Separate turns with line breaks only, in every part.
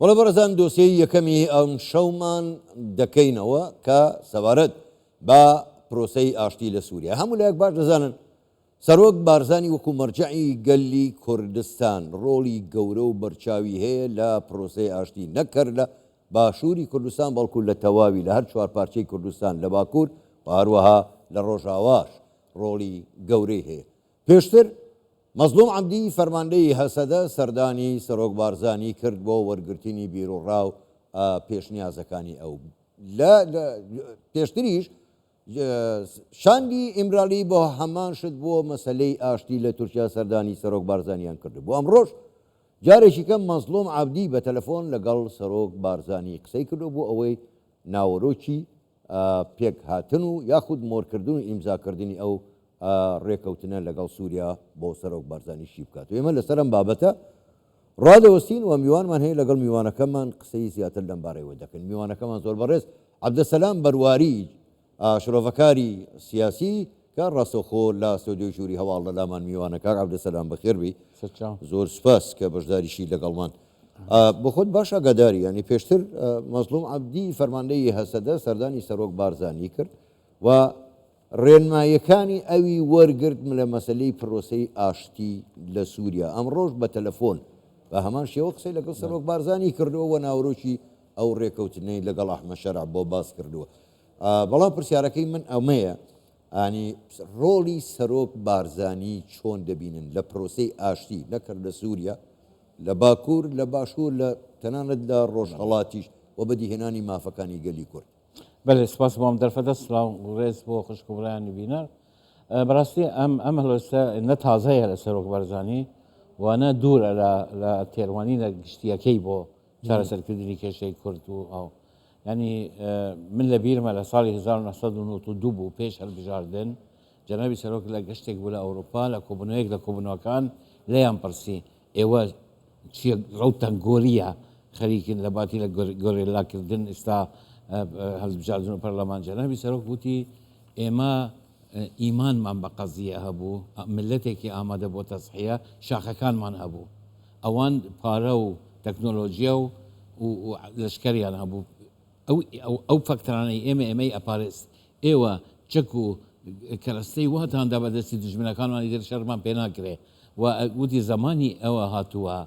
بەڵێ بەڕێزان دۆسیەی یەکەمی ئەمشەومان دەکەینەوە کە سەبارەت بە پرۆسەی ئاشتی لە سووریا هەموو لایەک باش دەزانن سەرۆک بارزانی وەکو مەرجەعی گەلی کوردستان ڕۆڵی گەورە و بەرچاوی هەیە لە پرۆسەی ئاشتی نەک هەر لە باشووری کوردستان بەڵکو لە تەواوی لە هەر چوار پارچەی کوردستان لە باکوور و هەروەها لە ڕۆژاواش ڕۆڵی گەورەی هەیە پێشتر مەزڵوم عەبدی فەرماندەی هەسەدە سەردانی سەرۆک بارزانی کرد بۆ وەرگرتنی بیروڕا و پێشنیازەکانی ئەو. لە پێشتریش شاندی ئیمرالی بۆ هەمان شت بۆ مەسەلەی ئاشتی لە تورکیا سەردانی سەرۆک بارزانیان کردبوو. ئەمڕۆش جارێکی کەم مەزڵوم عەبدی بە تەلەفۆن لەگەڵ سەرۆک بارزانی قسەی کردو بۆ ئەوەی ناوەرۆکی پێکهاتن و یاخود مۆرکردن و ئیمزاکردنی ئەو ڕێکەوتنە لەگەڵ سووریا بۆ سەرۆک بارزانی شی بکات و ئێمە لەسەر ئەم بابەتە ڕادەوەستین و میوانمان هەیە لەگەڵ میوانەکەمان قسەی زیاتر لەم بارەیەوە دەکەین. میوانەکەمان زۆر بەڕێز عەبدەسەلام بەرواری شرۆڤەکاری سیاسی کە ڕاستەوخۆ لە ستۆدیۆی ژووری هەواڵ لە لامان میوانە. کاک عەبدەسەلام بەخێر بی، زۆر سوپاس کە بەشداریشی لەگەڵمان. بۆ خۆت باش ئاگاداری یانی پێشتر مەزڵوم عەبدی فەرماندەی هەسەدە سەردانی سەرۆک بارزانی کرد و ڕێنماییەکانی ئەوی وەرگرت لە مەسەلەی پرۆسەی ئاشتی لە سووریا، ئەمڕۆش بە تەلەفۆن بە هەمان شێوە قسەی لەگەڵ سەرۆک بارزانی کردووە و ناوەرۆکی ئەو ڕێکەوتنەی لەگەڵ ئەحمەد شەرع بۆ باس کردووە. بەڵام پرسیارەکەی من ئەمەیە ئانی ڕۆڵی سەرۆک بارزانی چۆن دەبینن لە پرۆسەی ئاشتی نەک هەر لە سووریا، لە باکوور، لە باشوور، لە تەنانەت لە ڕۆژهەڵاتیش و بەدیهێنانی مافەکانی گەلی کورد؟
بەلێ سپاس بۆ ئەم دەرفەتە، سڵاو و ڕێز بۆ خوشک و برایانی بینەر. بەڕاستی ئەم ئەم هەڵوێستە نە تازەیە لە سەرۆک بارزانی و نە دوورە لە لە تێڕوانینە گشتییەکەی بۆ چارەسەرکردنی کێشەی کورد و ئەو یانی من لە بیرمە لە ساڵی 1992 بوو پێش هەڵبژاردن جەنابی سەرۆک لە گەشتێک بوو لە ئەوروپا لە کۆبوونەوەیەک لە کۆبوونەوەکان لێیان پرسی ئێوە چیە ڕەوتتان گۆریە خەریکن لە باتی لە گۆرێلا کردن ئیستا هەلبژاردن و پەرلەمان جەنابی سەرۆک وتی ئێمە ئیمانمان بە قەزیە هەبوو ملەتێکی ئامادە بۆ تەزحیە شاخەکانمان هەبوو ئەوان پارە و تەکنۆلۆژیە و لەشکەریان هەبوو ئەو ئەو فەکتەرانەی ئێمە ئێمەی ئەپارێست ئێوە چەک و کەرەستەی واتان دا بە دەستی دوژمنەکانمان ئیتر شەڕمان پێ ناکرێ و وتی زەمانی ئەوە هاتووە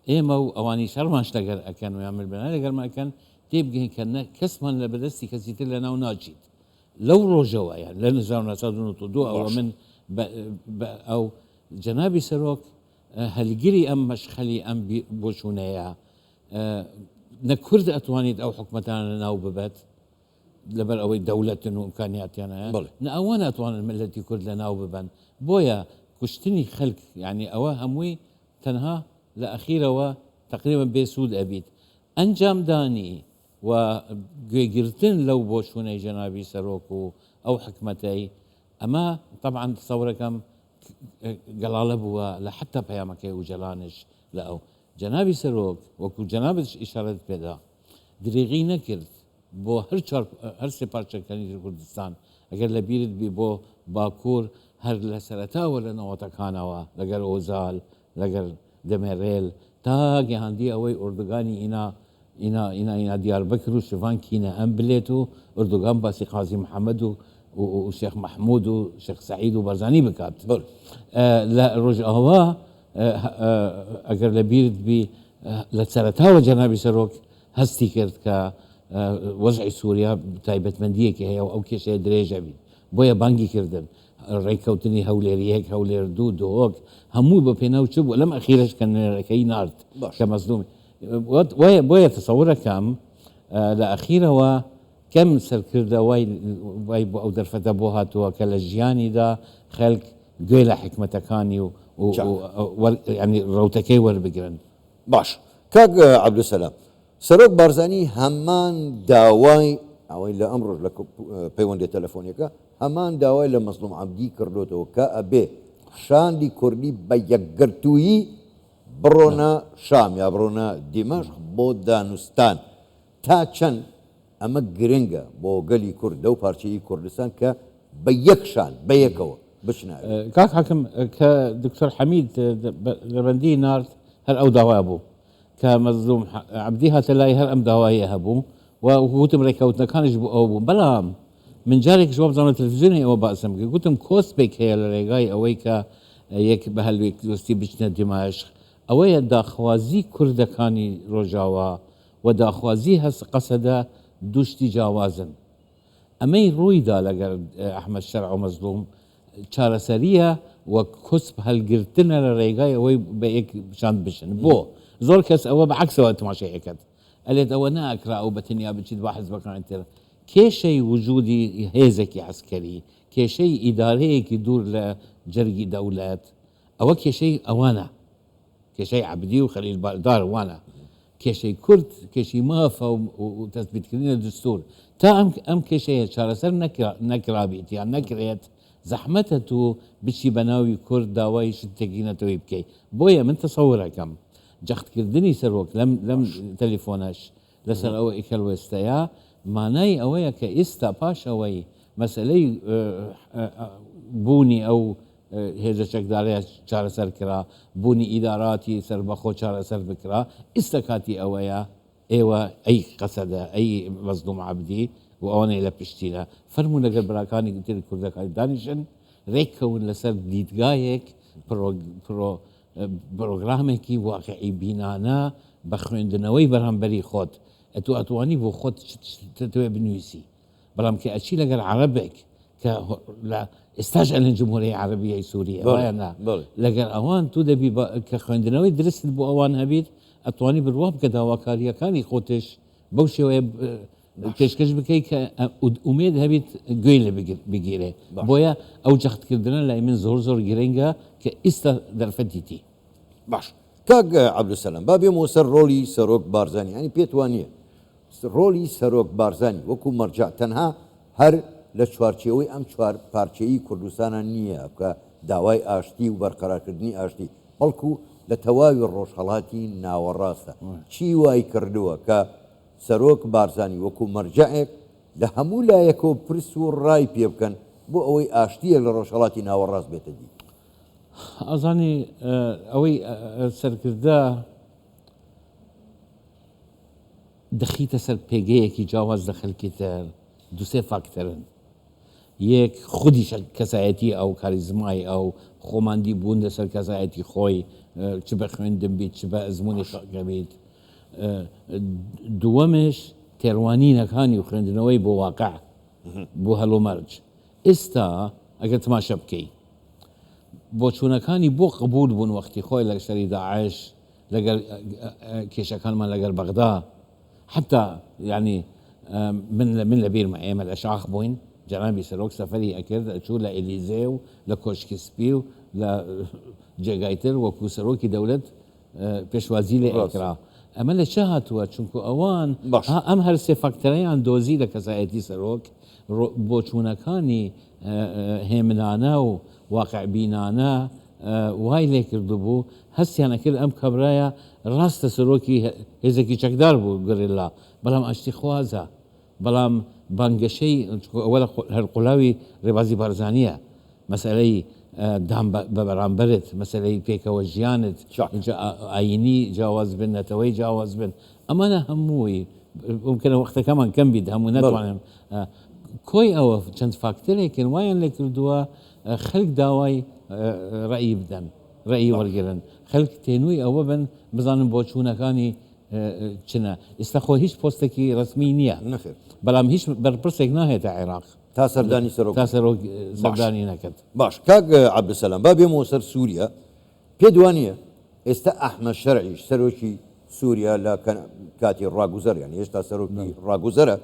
ئێمە و ئەوانی شەڕمان لەگەر ئەکەن و یان ململانێ لەگەرمان ئەکەن تێبگەین کە نە کەسمان لە بەدەستی کەسی تر لەناو ناچیت لەو ڕۆژەوە یان لە 1992 ئەوە من بە ئەو جەنابی سەرۆک هەلگری ئەم مەشخەلی ئەم بۆچوونەیە نە کورد ئەتوانیت ئەو حکومەتانە لەناو ببەت لەبەر ئەوەی دەولەتن و ئیمکانیاتیان هەیە نە ئەوان ئەتوانن ملەتی کورد لەناو ببەن بۆیە کوشتنی خەلک یعنی ئەوە هەمووی تەنها لە ئەخیرەوە تقریبا بێ سوود ئەبیت ئەنجامدانی و گوێگرتن لەو بۆچوونەی جەنابی سەرۆک و ئەو حکمەتەی ئەمە طبعا تسەورەکەم گەڵاڵە بووە لە حتا پەیامەکەی ئوجەلانش لە ئەو جەنابی سەرۆک وەکو جەنابتش ئیشارەت پێدا دریغی نەکرد بۆ هەر چوار هەر سێ پارچەکانی تر کوردستان ئەگەر لە بیرت بی بۆ باکوور هەر لە سەرەتاوە لە نەوەتەکانەوە لەگەر ئۆزال لەگەر دەمێرێل تا گەهاندی ئەوەی ئۆردوگانی ئینا ئینا ئینا ئینا دیاربەکر و شڤان کینە ئەم بلێت و ئۆردوگان باسی قازی محەمەد و و شێخ مەحمود و شێخ سەعید و بەرزانی بکات لە ڕۆژئاوا ئەگەر لە بیرت بی لە سەرەتاوە جەنابی سەرۆک هەستی کرد کە وەزعی سووریا تایبەتمەندییەکی هەیە و ئەو کێشەیە درێژە بیت بۆیە بانگی کردن ڕێککەوتنی هەولێر یەک هەولێر دوو دهۆک هەموو بە پێناو چ بوو لەم ئەخیرەش کە نوێنەرەکەی نارد کە مەزلوم بۆیە تەسەورەکەم لە ئەخیرەوە کەم سەرکردە وای وای بۆ ئەو دەرفەتە بۆ هاتووە کە لە ژیانیدا خەلک گوێ لە حیکمەتەکانی و یانی ڕەوتەکەی وەربگرن.
باش کاک عەبدولسەلام، سەرۆک بارزانی هەمان داوای ئەوەی لە ئەمڕۆش لە پەیوەندیە تەلەفۆنیەکە هەمان داوای لە مەزڵوم عەبدی کردۆتەوە کە ئەبێ شاندی کوردی بە یەکگرتوویی بڕۆنە شام یا بڕۆنە دیمەشق بۆ دانوستان تا چەند ئەمە گرنگە بۆ گەلی کورد لەو پارچەیی کوردستان کە بە یەک شان بە یەکەوە بچنە ئەوێ.
کاک حاکم کە دکتۆر حەمید دەربەندی نارد هەر ئەو داوا بوو. کە مەزلوم عەبدی هاتە لای هەر ئەم داوایە هەبوو و وتم ڕێککەوتنەکانیش بۆ ئەوە بوو، بەڵام من جارێکیش وابزانم لە تەلەفزیۆنی ئەوە باسم کرد گوتم کۆسپێک هەیە لە ڕێگای ئەوەی کە یەک بە هەلوێستی بچنە دیمەشق ئەوەیە داخوازی کوردەکانی ڕۆژاوا و داخوازی هەس قەسەدە دوو شتی جیاوازن. ئەمەی ڕوویدا لەگەر ئەحمەد شەرع و مەزڵوم چارەسەرییە و کوسپ هەلگرتنە لە ڕێگای ئەوەی بە یەک شاند بچن. بۆ؟ زۆر کەس ئەوە بە عەکسەوە تماشای ئەکات ئەلێت ئەوە ناکرا ئەو بە تەنیا بچیت با حزبەکانی تر. کێشەی وجودی هێزێکی عەسکەری، کێشەی ئیدارەیەکی دوور لە جەرگی دەولەت، ئەوە کێشەی ئەوانە. کێشەی عەبدی و خەلیل بالدار وانە. کێشەی کورد کێشەی مافە و تەسبیتکردنی دستور. تا ئەم ئەم کێشەیە چارەسەر نەکرابیت یان نەکرێت زەحمەتە تو بچی بە ناوی کورد داوای شتێکی نەتەوەی بکەی. بۆیە من تەسەورەکەم جەختکردنی سەرۆک لەم لەم تەلیفۆنەش لەسەر ئەو هەلوێستەیە مانای ئەوەیە کە ئیستا پاش ئەوەی مەسەلەی بوونی ئەو هێزە چەکدارەیە چارەسەر کرا، بوونی ئیداراتی سەربەخۆ چارەسەر بکرا، ئیستا کاتی ئەوەیە ئێوە ئەی قەسەدە، ئەی مەزلوم عەبدی و ئەوانەی لە پشتینە، فەرموون لەگەل براکانی تری کوردەکانی دانیشن، رێککەون لەسەر دیدگایەک، پرۆگرامێکی واقعی بینانە بە خوێندنەوەی بەرامبەری خۆت، ئەتوو ئەتوانی بۆ خۆت شتتەوێ بنویسی. بەڵام کە ئەچی لەگەل عەڕەبێک کە لە ئێستاش ئەلێن جمهوریە عەرەبیەی سوریە وایە نا لەگەل ئەوان تو دەبی کە خوێندنەوەی درستت بۆ ئەوان هەبیت ئەتوانی بروا بکە داواکاریەکانی خۆتش بەو شێوەیە پێشکەش بکەی کە ئومێد هەبیت گوێی لێ بگیرێ بۆیە ئەو جەختکردنە لای من زۆر زۆر گرنگە کە ئیستا دەرفەتیتی.
باش کاک عەبدولسەلام با بێمەوە سەر ڕۆڵی سەرۆک بارزانی یانی پێت وانیە ڕۆڵی سەرۆک بارزانی وەکو مەرجەع تەنها هەر لە چوارچێوەی ئەم چوار پارچەیی کوردستانا نییە کە داوای ئاشتی و بەرقەرارکردنی ئاشتی بەڵکو لە تەواوی ڕۆژهەڵاتی ناوەڕاستە. چی وای کردووە کە سەرۆک بارزانی وەکو مەرجەعێک لە هەموو لایەکەوە پرس و ڕای پێ بکەن بۆ ئەوەی ئاشتییەک لە ڕۆژهەڵاتی ناوەڕاست بێتە دی؟
ئەزانی ئەوەی سەرکردە دەخیتە سەر پێگەیەکی جیاواز لە خەلکی تر دوسێ فاکتەرن یەک خودی کەسایەتی ئەو کاریزمای ئەو خۆماندی بوون لەسەر کەسایەتی خۆی چ بە خوێندن بیت چ بە ئەزمموونی خەڵکە بیت دووەمش تێڕوانینەکانی و خوێندنەوەی بۆ واقع بۆ هەلومەرج ئێستا ئەگەر تماشە بکەی بۆچوونەکانی بۆ قبول بوون وەختی خۆی لە شەری داعش لەگەر کێشەکانمان لەگەر بەغدا حتا یعنی من من لە بیرمە ئێمە لە شاخ بووین جەنابی سەرۆک سەفەری ئەکرد ئەچوو لە ئێلیزێ و لە کۆشکی سپی و لە جێگای تر وەکو سەرۆکی دەولەت پێشوازی لێ ئەکرا ئەمە لە چ هاتووە چونکو ئەوان ئەم هەرسێ فاکتەرەیان دۆزی لە کەسایەتی سەرۆک بۆچوونەکانی هێمنانە و واقعبینانە وای لێکردبوو هەستیان ئەکرد ئەم کابرایە ڕاستە سەرۆکی هێزێکی چەکدار بوو گەریلا بەڵام ئاشتیخوازە بەڵام بانگەشەی ئەوە هەر قولاوی ڕێبازی بارزانیە مەسەلەی دان بە بەرامبەرت مەسەلەی پێکەوە ژیانت ئاینی جیاواز بن نەتەوەی جیاواز بن ئەمانە هەمووی ممکنە وەختەکەمان کەم بیت هەموو نەتوانم کۆی ئەوە چەند فاکتەرێکن وایان لێ کردووە خەلک داوای ڕەئی بدەن ڕەئی وەرگرن خەلک تێنووی ئەوە بن بزانن بۆچوونەکانی چنە ئێستا خۆ هیچ پۆستێکی ڕەسمی نییە
نەخێر
بەڵام هیچ بەرپرسێک ناهێتە عێراق
تا سەردانی سەرۆک
تا سەرۆک سەردانی نەکرد.
باش کاک عەبدولسەلام با بێمەوە سەر سووریا پێت وانییە ئێستا ئەحمەد شەرعیش سەرۆکی سووریا لە کاتی ڕاگوزەر یانی هێشتا سەرۆکی ڕاگوزەرە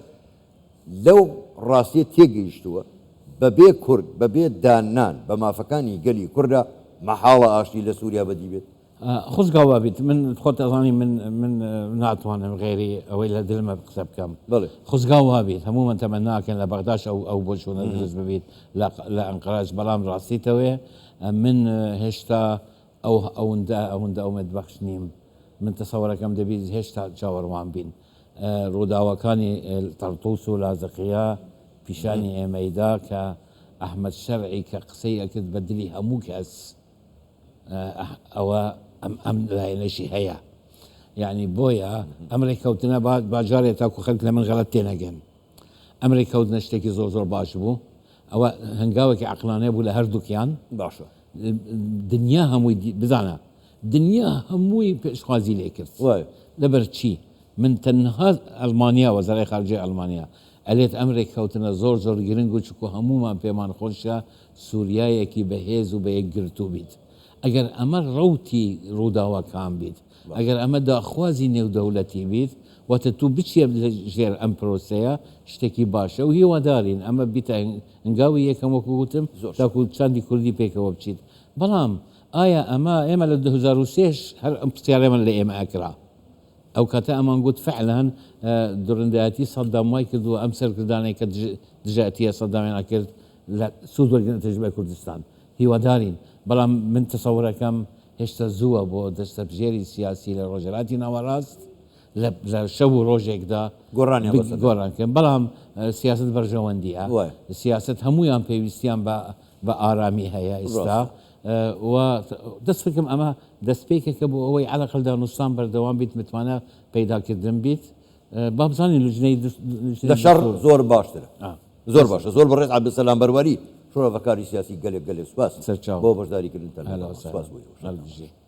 لەو ڕاستیە تێگەیشتووە بەبێ کورد بەبێ داننان بە مافەکانی گەلی کوردە مەحاڵە ئاشتی لە سووریا بەدی بێت.
خۆزگا وابیت من خۆت ئەزانی من من ناتوانم غێری ئەوەی لە دلمە قسە بکەم
بەڵێ.
خۆزگا وابیت هەموومان تەمەناکەن لە بەغداش ئەو ئەو بۆچوونە دروست ببیت لە لە ئەنقەرەش بەڵام ڕاستیتەوێ من هێشتا ئەو ئەوندە ئەوندە ئومێد بەخش نیم من تەسەوەرەکەم دەبیت هێشتا چاوەڕوان بین ڕووداوەکانی تەڕتوس و لازقیە پیشانی ئێمەی دا کە ئەحمەد شەرعی کە قسەی ئەکرد بە دلی هەموو کەس ئەوە ئەم ئەم لایەنەشی هەیە. یەعنی بۆیە ئەم رێککەوتنە با جارێ تاکو خەلک لە من غەلەت تێنەگەن ئەم رێککەوتنە شتێکی زۆر زۆر باش بوو ئەوە هەنگاوێکی عەقلانە بوو لە هەردووکیان.
باشە.
دنیا هەمووی بزانە دنیا هەمووی پێشخوازی لێ کرد.
وایە.
لەبەر چی؟ من تەنها ئەڵمانیا وەزارەی خارجەی ئەڵمانیا ئەلێت ئەم رێککەوتنە زۆر زۆر گرنگ و چکو هەموومان پێمان خۆشە سوریایەکی بەهێز و بەیەکگرتوو بیت. ئەگەر ئەمە ڕەوتی ڕووداوەکان بیت، ئەگەر ئەمە داخوازی نێودەولەتی بیت، واتە تو بچیە لە ژێر ئەم پرۆسەیە شتێکی باشە و هیوادارین ئەمە بیتە هەنگاوی یەکەم وەکو گوتم تاکو چاندی کوردی پێکەوە بچیت. بەڵام ئایا ئەمە ئێمە لە 2003 هەر ئەم پرسیارەمان لە ئێمە ئەکرا. ئەو کاتە ئەمان گوت فعلا دڕندایەتی سەدام وای کردووە ئەم سەرکردانەی کە دژایەتیە سەدامیان ئەکرد لە سوود وەرگرن تەجروبەی کوردستان. هیوادارین، بەڵام من تەسەورەکەم هێشتا زووە بۆ دەستەبژێری سیاسی لە ڕۆژهەلاتی ناوەڕاست لە لە شەو و ڕۆژێکدا
گۆڕانیان بەسەر
گۆڕان کەن، بەڵام سیاسەت بەرژەوەندییە، سیاسەت هەموویان پێویستیان بە بە ئارامی هەیە ئیستا و دەست بکەم ئەمە دەستپێکێکە بۆ ئەوەی عەلەقەل دانوستان بەردەوام بیت، متمانە پەیداکردن بیت، با بزانین لجنەی
لە شەڕ زۆر باشترە. زۆر باشە زۆر بەڕێز عەبدولسەلام بەرواری شرۆڤەکاری سیاسی گەلێک گەلێک سوپاس
سەرچاو
بۆ بەشداری کردنتان لەگەڵمان. سوپاس بۆ ئێوەش.